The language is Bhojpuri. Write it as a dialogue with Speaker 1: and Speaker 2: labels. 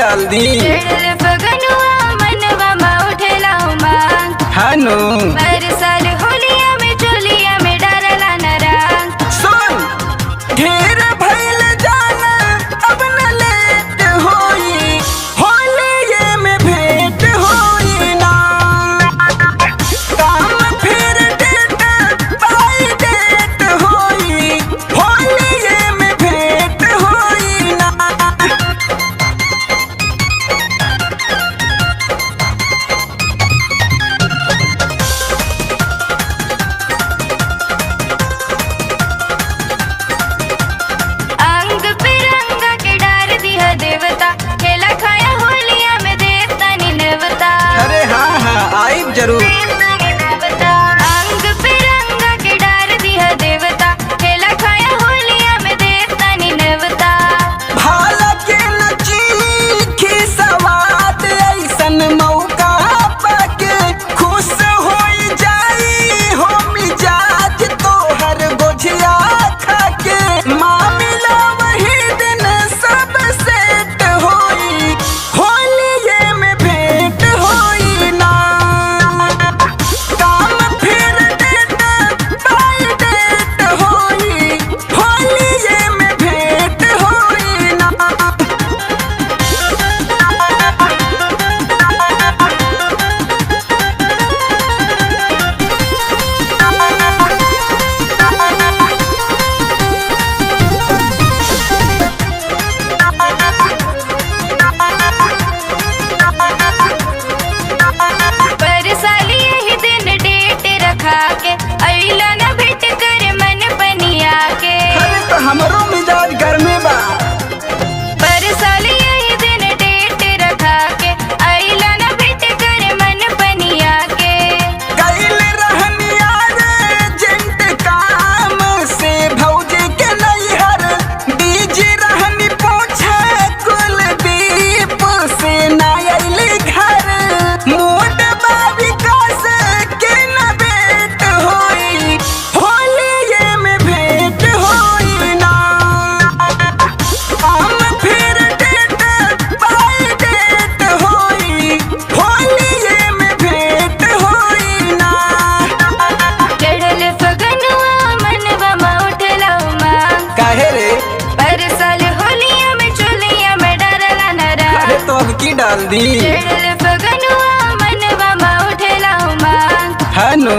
Speaker 1: डाल दी।
Speaker 2: चढ़ल फगनुआ मनवा मा उठेला उमंग।
Speaker 1: हनु
Speaker 2: बरसाल होलिया में चोलिया में डारला न रंग।
Speaker 1: सुन ढेर भइल जाना अब न लेट होई, होलिये में भेंट होई ना। काम फिर डेट बाई डेट होई, होलिये में भेंट होई ना।
Speaker 2: अंग पे रंग के डार दिया देवता, खेला खाया होलिया में देवता नी नेवता।
Speaker 1: अरे हाँ हाँ आइब जरूर।
Speaker 2: अंग पे रंग के डार दिया देवता, खेला खाया होलिया में देवता नी नेवता।
Speaker 1: भाला के नची सवाद ऐसन मौका पाके खुश होई जाई हो मिजाज तोहर गोझिया खाके। मामला वही दिन सब सेट होई, होलिये में भेंट होई ना। काम फिर डेट बाई डेट होई, होलिये में भेंट होई ना।
Speaker 2: बरसाली यही दिन डेट रखा के, अइला न भेंट कर मन बनिया के।
Speaker 1: अरे तो हमरो मिजाज गर्मे बा।
Speaker 2: बरसाली यही दिन डेट रखा के, अइला न भेंट कर मन बनिया के।
Speaker 1: कैल रहनिया रे जेंट काम से भौजी के नैहर, बीजी रहनी पूछे कुलदीप से ना अइली घर। मूड बा विकास के न भेंट होई, होलिये में भेंट होई ना। हम फिर डेट बाई डेट होई, होलिये में भेंट होई ना।
Speaker 2: चढ़ल फगनुआ मनवा मा उठला उमंग।
Speaker 1: काहे रे?
Speaker 2: बरसाल होलिया में चोलिया में डरला न
Speaker 1: अरे
Speaker 2: रंग।
Speaker 1: तो अब की डाल दी।
Speaker 2: चढ़ल फगनुआ मनवा मा उठला उमंग।
Speaker 1: हनु।